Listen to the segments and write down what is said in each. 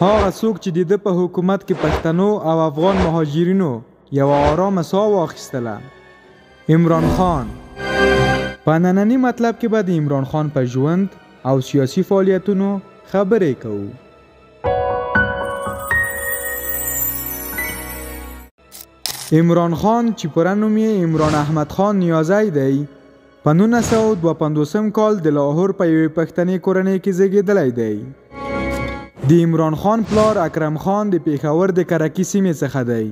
هغه څوک چې د ده په حکومت کې پښتنو او افغان مهاجرینو یوه آرامه ساه واخیستله، عمران خان. په ننني مطلب کې به د عمران خان په ژوند او سیاسي فعالیتونو خبرې کوو. عمران خان چې پوره نوم یې عمران احمد خان نیازی دی، په 1952 کال د لاهور په یوې پښتنې کورنۍ کې زیږېدلی دی. د عمران خان پلار اکرم خان د پېښور د کرکي سیمې څخه دی.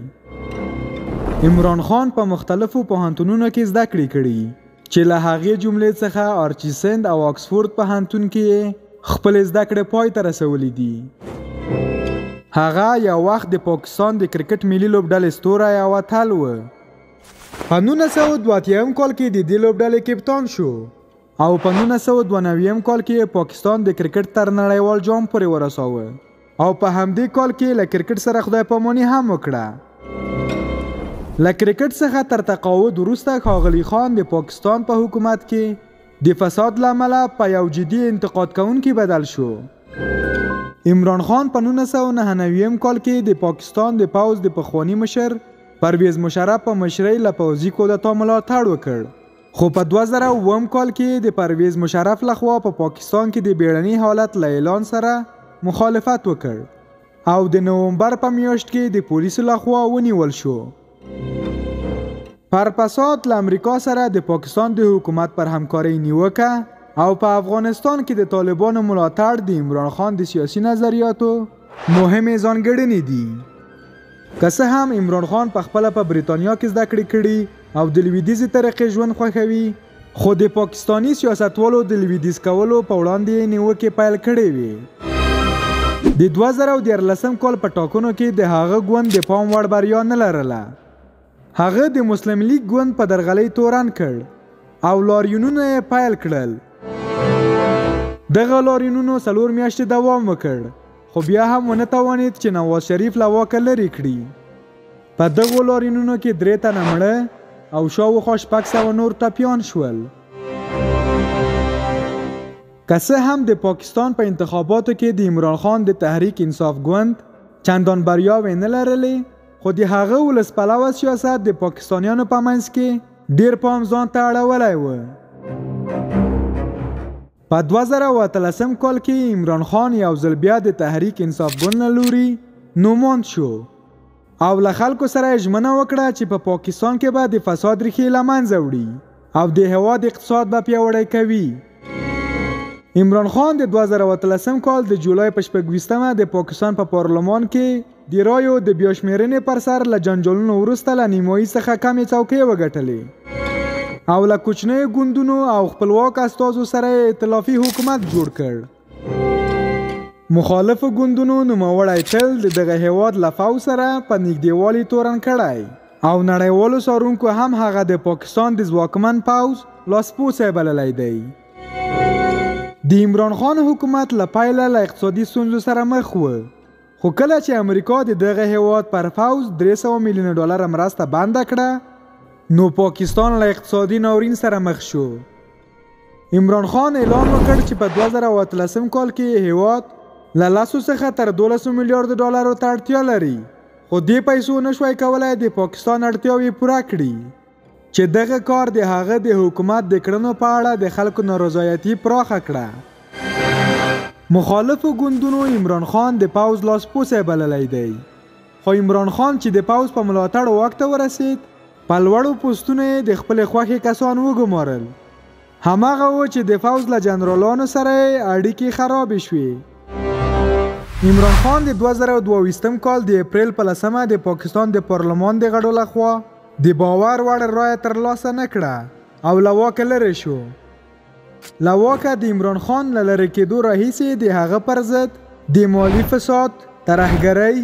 عمران خان په مختلفو پوهنتونونو کې زده کړې کړي چې له هغې جملې څخه آرچي سند او آکسفورد پوهنتون کې یې خپلې زده کړې پای ته رسولې دي. هغه یو وخت د پاکستان د کرکټ ملي لوبډلې ستوری او اتل و. په 1982 کال کې د دې لوبډلې کپتان شو او په 1992 کال کې یې پاکستان د کرکټ تر نړیوال جام پورې ورساوه او په همدې کال کې له کرکټ سره خدای پاماني هم وکړه. له کرکټ څخه تر تقاعد وروسته ښاغلی خان د پاکستان په حکومت کې د فساد له امله په یو جدي انتقاد کوونکي بدل شو. عمران خان په 1999 کال کې د پاکستان د پوځ د پخواني مشر پرویز مشرف په مشرۍ له پوځي کودتا ملاتړ وکړ، خو په 2007 کال کې د پرویز مشرف لخوا په پاکستان کې د بیړني حالت له اعلان سره مخالفت وکړ او د نومبر په میاشت کې د پولیسو لخوا ونیول شو. پر فساد له امریکا سره د پاکستان د حکومت پر همکارۍ نیوکه او په افغانستان کې د طالبانو ملاتړ د عمران خان د سیاسي نظریاتو مهمې ځانګړنې دي. که څه هم عمران خان په خپله په بریتانیا کې زده کړې کړي او د لویدیځې طریقې ژوند خوښوي، خو د پاکستاني سیاستوالو د لویدیځ کولو په وړاندې یې نیوکې پیل کړې وې. د 2013 کال په ټاکنو کې د هغه ګوند د پام وړ بریا نه لرله. هغه د مسلم لیګ ګوند په درغلۍ تورن کړ او لاریونونه یې پیل کړل. دغه لاریونونو 4 میاشتې دوام وکړ، خو بیا هم ونه توانید چې نواز شریف له واکه لرې کړي. په دغو لاریونونو کې 3 تنه مړه او شاوخوا 600 نور ټپیان شول. که څه هم د پاکستان په انتخاباتو کې د عمران خان د تحریک انصاف ګوند چندان بریاوې نه لرلې، خو د هغه ولس پلوه سیاست د پاکستانیانو په منځ کې ډیر پام ځان ته اړولی و. په 2013 کال کې عمران خان یو ځل بیا د تحریک انصاف ګوند له لوري نوماند شو او له خلکو سره یې ژمنه وکړه چې په پاکستان کې به د فساد ریښې له منځه وړي او د هیواد اقتصاد به پیاوړی کوي. عمران خان د 2013 کال د جولای په 26مه د پاکستان په پارلمان کې د رایو د بیا شمېرنې پر سر له جنجالونو وروسته له نیمایي څخه کمې څوکۍ وګټلې او له کوچنیو ګوندونو او خپلواک استازو سره یې ائتلافي حکومت جوړ کړ. مخالفو ګوندونو نوموړی تل د دغه هیواد له فوځ سره په نږدېوالي تورن کړی او نړیوالو څارونکو هم هغه د پاکستان د ځواکمن پوځ لاسپوڅی بللی دی. د عمران خان حکومت له پیله له اقتصادي ستونزو سره مخ و، خو کله چې امریکا د دغه هیواد پر فوځ 300 میلیونه ډالر مرسته بنده کړه، نو پاکستان له اقتصادي ناورین سره مخ شو. عمران خان اعلان وکړ چې په 2013 کال کې هیواد له 10 څخه تر 12 میلیارډ ډالرو ته اړتیا لري، خو دې پیسو نشوای کولای د پاکستان اړتیاوې پوره کړي، چې دغه کار د هغه د حکومت د کړنو په اړه د خلکو نارضایتي پراخه کړه. مخالفو ګوندونو عمران خان د پوځ لاسپوڅی بللی دی، خو عمران خان چې د پوځ په ملاتړ واک ته ورسید، په لوړو پوستونو یې د خپلې خوښې کسان وګمارل. هماغه و چې د پوځ له جنرالانو سره یې اړیکې خرابې شوې. عمران خان د 2022 کال د اپریل په 10مه د پاکستان د پارلمان د غړو لخوا د باور وړ رایه ترلاسه نه کړه او له واکه لرې شو. له واکه د عمران خان له لرې کېدو راهیسې د هغه پر ضد د مالي فساد، ترهګرۍ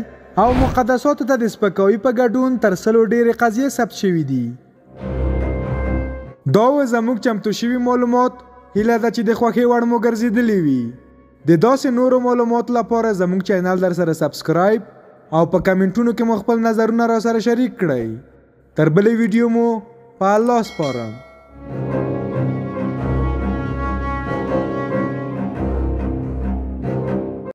او مقدساتو ته د سپکاوي په ګډون تر 100 ډېرې قضیې ثبت شوې دي. دا و زموږ چمتو شوي معلومات. هیله ده چې د خوښې وړ مو ګرځېدلي وي. د داسې نورو معلوماتو لپاره زموږ چینل در سره subscribe او په کمنټونو کې مو خپل نظرونه را سره شریک کړئ. تر بلې ویډیو مو په الله سپارم.